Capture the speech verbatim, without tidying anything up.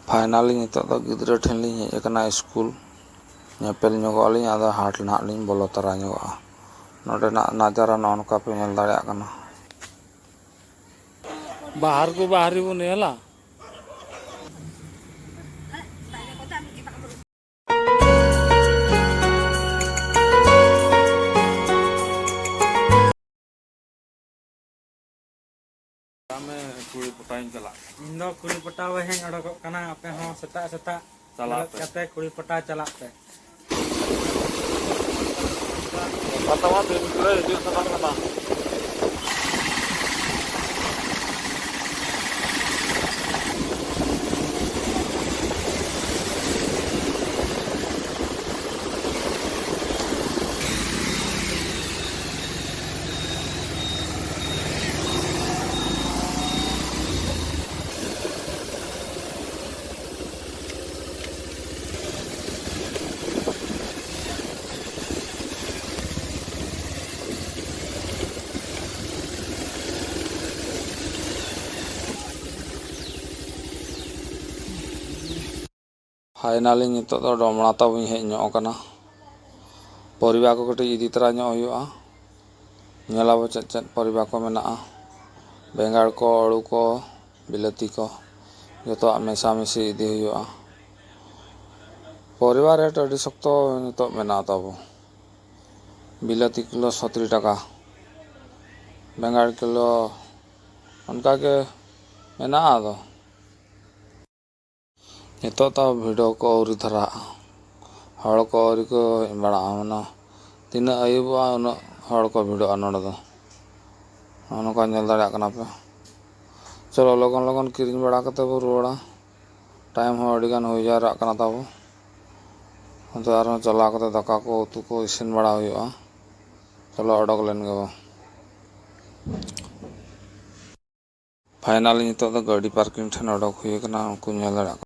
Finally ᱱᱤᱛᱚᱜ ᱫᱚ ᱜᱤᱫᱽᱨᱟᱹ ᱴᱷᱮᱱ ᱞᱤᱧ ᱦᱮᱡ ᱟᱠᱟᱱᱟ ᱥᱠᱩᱞ᱾ ᱧᱮᱯᱮᱞ ᱧᱚᱜᱚᱜ ᱟᱹᱞᱤᱧ, ᱟᱫᱚ ᱦᱟᱴ ᱱᱟᱦᱟᱜ ᱞᱤᱧ ᱵᱚᱞᱚ ᱛᱚᱨᱟ ᱧᱚᱜᱚᱜᱼᱟ᱾ ᱱᱚᱰᱮᱱᱟᱜ ᱱᱟᱡᱟᱨᱟ ᱱᱚᱜᱼᱚ ᱱᱚᱝᱠᱟ ᱯᱮ ᱧᱮᱞ ᱫᱟᱲᱮᱭᱟᱜ ᱠᱟᱱᱟ᱾ ᱵᱟᱦᱟᱨ ᱠᱚ ᱵᱟᱦᱨᱮ ᱵᱚᱱ ᱧᱮᱞᱟ᱾ ᱟᱢᱮ ᱠᱩᱲᱤ ᱯᱚᱴᱟᱣᱤᱧ ᱪᱟᱞᱟᱜ᱾ ᱤᱧ ᱫᱚ ᱠᱩᱲᱤ ᱯᱚᱴᱟᱣ ᱦᱮᱧ ᱚᱰᱚᱠᱚᱜ ᱠᱟᱱᱟ, ᱟᱯᱮ ᱦᱚᱸ ᱥᱮᱛᱟᱜ ᱥᱮᱛᱟᱜ ᱪᱟᱞᱟᱜ ᱵᱮᱨᱮᱫ ᱯᱮ᱾ ᱠᱟᱛᱮ ᱠᱩᱲᱤ ᱯᱚᱴᱟᱣ ᱪᱟᱞᱟᱜ ᱯᱮ᱾ ᱜᱟᱯᱟ ᱢᱟ ᱫᱤᱱ ᱯᱩᱨᱟᱹ ᱦᱤᱡᱩᱜ ᱥᱮᱱᱚᱜ ᱠᱟᱱᱟ᱾ ᱯᱷᱟᱭᱱᱟᱞᱤ ᱱᱤᱛᱚᱜ ᱫᱚ ᱰᱚᱢᱲᱟ ᱛᱟᱵᱚᱧ ᱦᱮᱡ ᱧᱚᱜ ᱟᱠᱟᱱᱟ᱾ ᱯᱚᱨᱤᱵᱟ ᱠᱚ ᱠᱟᱹᱴᱤᱡ ᱤᱫᱤ ᱛᱚᱨᱟ ᱧᱚᱜ ᱦᱩᱭᱩᱜᱼᱟ᱾ ᱧᱮᱞᱟᱵᱚ ᱪᱮᱫ ᱪᱮᱫ ᱯᱚᱨᱤᱵᱟ ᱠᱚ ᱢᱮᱱᱟᱜᱼᱟ᱾ ᱵᱮᱸᱜᱟᱲ ᱠᱚ, ᱟᱹᱲᱩ ᱠᱚ, ᱵᱤᱞᱟᱹᱛᱤ ᱠᱚ, ᱡᱚᱛᱚᱣᱟᱜ ᱢᱮᱥᱟᱢᱤᱥᱤ ᱤᱫᱤ ᱦᱩᱭᱩᱜᱼᱟ᱾ ᱯᱚᱨᱤᱵᱟ ᱨᱮᱴ ᱟᱹᱰᱤ ᱥᱚᱠᱛᱚ ᱱᱤᱛᱚᱜ ᱢᱮᱱᱟᱜᱼᱟ ᱛᱟᱵᱚ᱾ ᱵᱤᱞᱟᱹᱛᱤ ᱠᱤᱞᱳ ᱥᱚᱛᱨᱤ ᱴᱟᱠᱟ, ᱵᱮᱸᱜᱟᱲ ᱠᱤᱞᱳ ᱚᱱᱠᱟᱜᱮ ᱢᱮᱱᱟᱜᱼᱟ᱾ ᱟᱫᱚ ᱱᱤᱛᱚᱜ ᱛᱟᱣ ᱵᱷᱤᱰᱤᱭᱳ ᱠᱚ ᱟᱹᱣᱨᱤ ᱫᱷᱟᱨᱟᱜᱼᱟ, ᱦᱚᱲ ᱠᱚ ᱟᱹᱣᱨᱤ ᱠᱚ ᱦᱮᱡ ᱵᱟᱲᱟᱜᱼᱟ᱾ ᱢᱟᱱᱮ ᱛᱤᱱᱟᱹᱜ ᱟᱹᱭᱩᱵᱚᱜᱼᱟ, ᱩᱱᱟᱹᱜ ᱦᱚᱲ ᱠᱚ ᱵᱷᱤᱲᱚᱜᱼᱟ ᱱᱚᱰᱮ ᱫᱚ᱾ ᱱᱚᱜᱼᱚ ᱱᱚᱝᱠᱟ ᱧᱮᱞ ᱫᱟᱲᱮᱭᱟᱜ ᱠᱟᱱᱟ ᱯᱮ᱾ ᱪᱚᱞᱚ, ᱞᱚᱜᱚᱱ ᱞᱚᱜᱚᱱ ᱠᱤᱨᱤᱧ ᱵᱟᱲᱟ ᱠᱟᱛᱮ ᱵᱚ ᱨᱩᱣᱟᱹᱲᱟ᱾ ᱴᱟᱭᱤᱢ ᱦᱚᱸ ᱟᱹᱰᱤ ᱜᱟᱱ ᱦᱩᱭ ᱡᱟᱣᱨᱟᱜ ᱠᱟᱱᱟ ᱛᱟᱵᱚ᱾ ᱟᱫᱚ ᱟᱨᱦᱚᱸ ᱪᱟᱞᱟᱣ ᱠᱟᱛᱮ ᱫᱟᱠᱟ ᱠᱚ ᱩᱛᱩ ᱠᱚ ᱤᱥᱤᱱ ᱵᱟᱲᱟ ᱦᱩᱭᱩᱜᱼᱟ᱾ ᱪᱚᱞᱚ, ᱚᱰᱚᱠ ᱞᱮᱱ ᱜᱮᱵᱚ᱾ ᱯᱷᱟᱭᱱᱟᱞᱤ ᱱᱤᱛᱚᱜ ᱫᱚ ᱜᱟᱹᱰᱤ ᱯᱟᱨᱠᱤᱝ ᱴᱷᱮᱱ ᱚᱰᱚᱠ ᱦᱩᱭ ᱟᱠᱟᱱᱟ, ᱩᱱᱠᱩ ᱧᱮᱞ ᱫᱟᱲᱮᱭᱟᱜ ᱠᱟᱱᱟ᱾